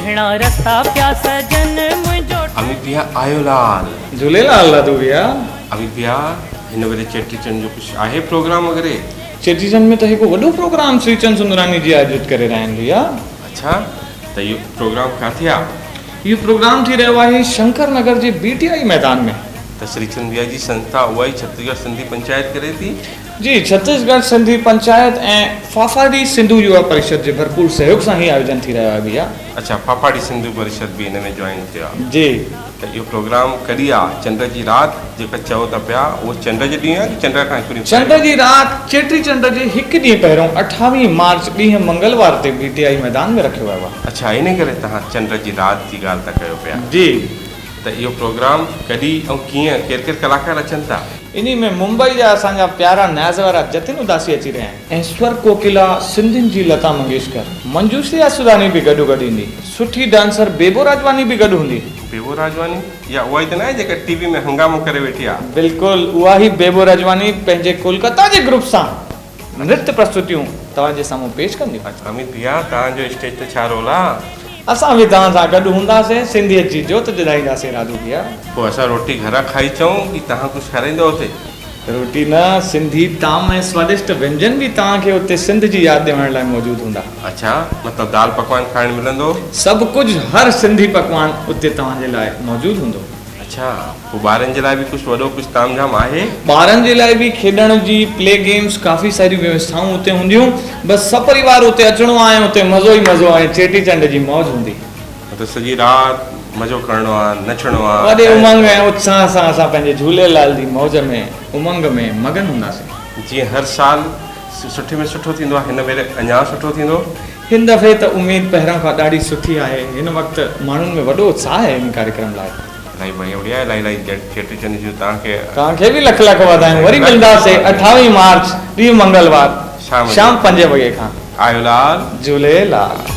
سهڻا رستا پيا سجن منهنجو. اميت ڀيا آيو لال. جهوليلال دادو ڀيا. اميت ڀيا هن ڀيري چيٽي چنڊ جو ڪجهه آهي پروگرام وغيره. چيٽي چنڊ ۾ ته هڪ وڏو پروگرام شري چند سندراني جي آيوجت ڪري رهيا آهن ڀيا. اڇا ته اهو پروگرام ڪاٿي آ؟ اهو پروگرام ٿي رهيو آهي شنڪر نگر جي بي ٽي آئي ميدان ۾. ته شري چند ڀيا جي سنسٿا اها ئي ڇتيسڳڙهه سنڌي پنچائت ڪري ٿي. جي ڇتيسڳڙهه سنڌي پنچائت ۽ ڦاڦاڙي سنڌو يووا پريشد جي ڀرپور سهيوگ سان هي آيوجن ٿي رهيو آهي ڀيا. اڇا ڦاڦاڙي سنڌو پريشد به ان ۾ جوائن ٿيو آ. جي. ته اهو پروگرام ڪڏهن آ؟ چنڊ جي رات جيڪا چئو ٿا پيا اهو چنڊ جي ڏينهن آ ڪي چنڊ کان هڪ ڏينهن چنڊ پهريون؟ جي رات چيٽي چنڊ جي هڪ ڏينهن پهريون اٺاويهه مارچ ڏينهن منگلوار تي بي ٽي آئي ميدان ۾ رکيو ويو آ. اڇا انهي ڪري توهان چنڊ جي رات جي ڳالهه ٿا ڪيو پيا. جي. ته اهو پروگرام ڪڏهن ۽ ڪيئن ڪير ڪير ڪلاڪار اچن ٿا؟ انهي ۾ ممبئي جا اسان جا پيارا نياز وارا جتن اداسي اچي رهيا آهن ۽ سور ڪوڪلا، سنڌين جي لتا منگيشڪر، منجوشري آسوداني به گڏو گڏ ايندي. سٺي ڊانسر بيبو راجواني به گڏ هوندي. بيبو راجواني؟ اها اها ئي ته ناهي جيڪا ٽي وي ۾ هنگامو ڪري ويٺي آ. بلڪل اها ئي بيبو راجواني پنهنجي ڪولڪتا جي گروپ سان نرت پرستتيون توهان جي سامهون پيش ڪنديون. اميت ڀيا توهان جو اسٽيج تي ڇا رول آ؟ اسان به توهان سان گڏ هونداسين سنڌيت جي جوت جلائينداسين راڌو ڀيا. پوء اسان روٽي گهران کائي اچون ڪي توهان ڪجهه کارائيندؤ اتي؟ روٽي نه سنڌي طعام ۽ سوادشٽ وينجن به توهان کي اتي سنڌ جي ياد ڏيارڻ لاء موجود هوندا. اڇا مطلب دال پڪوان کائڻ ملندو؟ سڀ ڪجهه هر سنڌي پڪوان اتي توهان جي لاء موجود هوندو. اڇا پوء ٻارن جي لاء به ڪجهه وڏو ڪجهه تام جهام آهي؟ ٻارن جي لاء به کيڏڻ جي پلي گيمز ڪافي ساريون ويوسٿائون اتي هونديون بس سپريوار اتي اچڻو آهي ۽ اتي مزو ئي مزو ۽ چيٽي چنڊ جي موج هوندي. مطلب سڄي رات مزو ڪرڻو آ نچڻو آ. وڏي امنگ ۽ اتساهه سان اسان پنهنجي جهوليلال جي موج ۾ امنگ ۾ مگن هونداسين. جيئن هر سال سٺي ۾ سٺو ٿيندو آ هن ڀيري اڃان سٺو ٿيندو. هن دفعي ته اميد پهريان کان ڏاڍي سٺي آهي. هن وقت ماڻهن ۾ وڏو اتساهه آهي هن ڪاريڪرم لاء. الاهي بڙيا بڙيا الاهي الاهي چيٽي چنڊ جون توهان کي. توهان کي به لک لک واڌايون وري ملنداسين اٺاويهه مارچ ڏينهن منگلوار شام شام پنجين وڳي کان. آيو لال. جهوليلال.